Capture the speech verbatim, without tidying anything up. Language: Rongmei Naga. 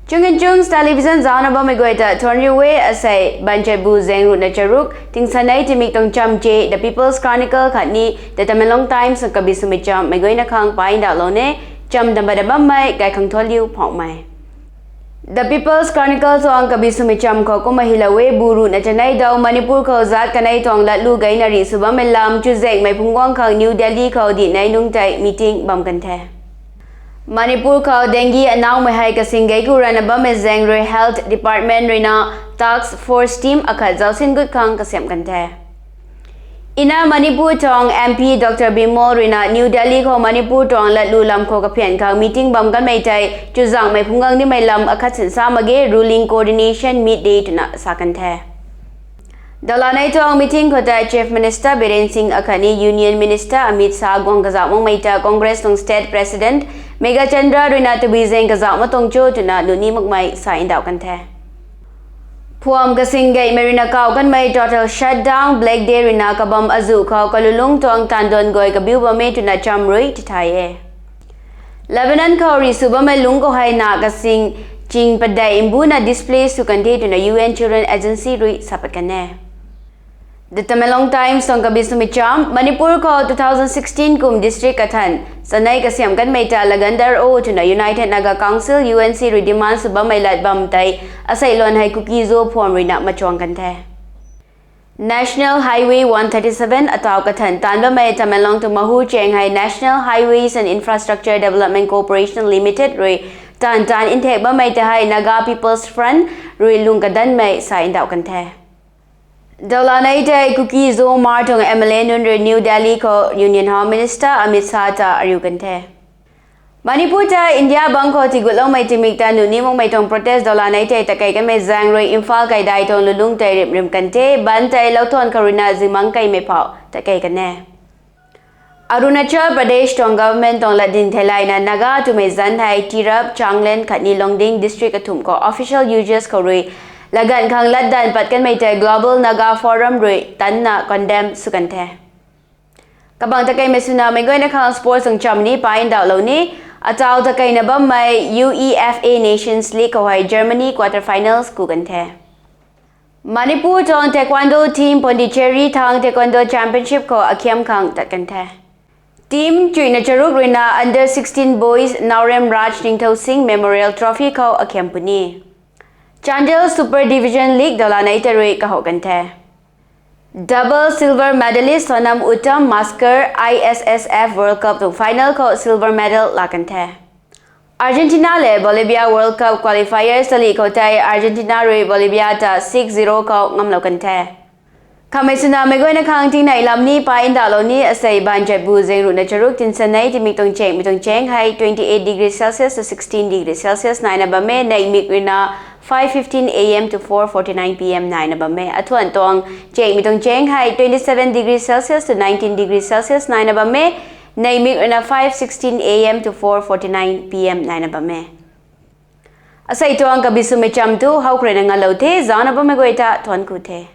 Chung and Chungs Television zaucna bammei guay ta thuanc riu e. Asei banchatbu zaeng ruhna charuk tingsanei timik tuang cham The People's Chronicle khatni The Tamenglong Times tuang kabi swmei cham meic guayna khang pay ndauhlou ne. Cham dambat bammei Gaikhangthuanliu Phungmei. The People's Chronicle tuang kabi swmei cham khou kumna hylou e: bu ruhna chanei daw Manipur khou zaat kanei tuang latlu geyna rih sw bammei lam chuzaenghmei phungc guang khang New Delhi khou dihnei nungc tei meeting bam kan the. Manipur khou dengue anaumei hei kasing gei khou rana bammei zaeng rui Health Department ruina task force team akhat zaucsin gut khang kasiamh kan the. Ina Manipur tuang M P Dr Bimol ruina New Delhi khou Manipur tuang latlu lam khou kaphian khang meeting bam kanmei tei chuzaenghmei phungc guang nimei lam akhat sinsa mak ge, ruling coordination meet de twna sa kan the. Dawlanei tuang meeting khou tei Chief Minister Biren Singh akhatni Union Minister Amit Shah guang kazauh makmei ta Congress tuang State President Meghachandra ruina tabui zaeng kazauh mak tuang cho twna nuni makmei sa ndauh kan the. Phuam kasing geymei ruina kauh kanmei total shutdown, Black Day ruina kabam azuh khou kalulungc tuang taanv duan guay kabiu bam e twna cham rui tithay e. Lebanon khou rih sw bammei lungc khou hei na kasing ching padeih mbuna displace sw kan the twna U N Children Agency rui sa pat kan e. The Tamenglong Times tuang kabi swmei cham, Manipur khou two thousand sixteen kum district kathan chanei kasiamh kanmei ta lagan dar o twna United Naga Council, U N C rui demand sw bammei lat bam tei asei luan hei Kuki-Zo phuam ruina machuang kan the. National Highway one thirty-seven ataw kathan taanv bammei Tamenglong tuang Mahur chaeng hei National Highways and Infrastructure Development Corporation Limited rui taanv taanv nthak bammei ta hei Naga People's Front rui lung kadanmei sa ndauh kan the. Dawlanei tei Kuki-Zo Hmar tuang M L A nunc rui New Delhi khou Union Home Minister Amit Shah ta ariu kan the. Manipur ta India bangc khou tigutloumei timik ta nuni makmei tuang protest dawlanei tei takei kanmei zaeng rui Imphal kaidai tuang lulungc tei rimh rimh kan the. Bandh tei louthuan khou ruina zingmangc keymei phou takei kan e. Arunachal Pradesh tuang government tuang latdyn theilayna Naga twmei zanc hei Tirap, Changlang khatni Longding district kathumh khou official uses khou rui laganv khang latdanv pat kanmei tei Global Naga Forum rui tanna condemn sw kan the. Kabang takeimei swna meic guayna khang sports tuang cham ni pay ndauhlou ni. Ataw takeina bammei UEFA Nations League khou hei Germany quarter finals ku kan the. Manipur tuang taekwondo team Pondicherry thang taekwondo championship khou akhiam khang tat kan the. Team chuihna charuk ruina under sixteen boys Naorem Raj Ningthou Singh Memorial Trophy khou akhiam puni. Chandel Super Division League dawlanei ta rui kahou kan the. Double silver medalist Sonam Uttam Maskar I S S F World Cup tuang final khou silver medal laa kan the. Argentina lev Bolivia World Cup qualifiers talih khou tei Argentina rui Bolivia ta six zero khou ngamlou kan the. Khamei swna meic guayna khang tingnei lam ni pay ndauhlou ni. Asei banchatbu zaeng ruhna charuk tingsanei timik tuang chaengmei tuang chaeng hei twenty eight degree Celsius to sixteen degree Celsius naina bam e. Neihmik ruina five fifteen A M to four forty-nine P M naina bam e. Athuan tuang chaengmei tuang chaeng hei twenty seven degree Celsius to nineteen degree Celsius naina bam e. Neihmik ruina five sixteen A M to four forty-nine P M naina bam e. Asei tuang kabi swmei cham tu howkhrui na ngalou the. Zaucna bammei guay ta thuanc ku the.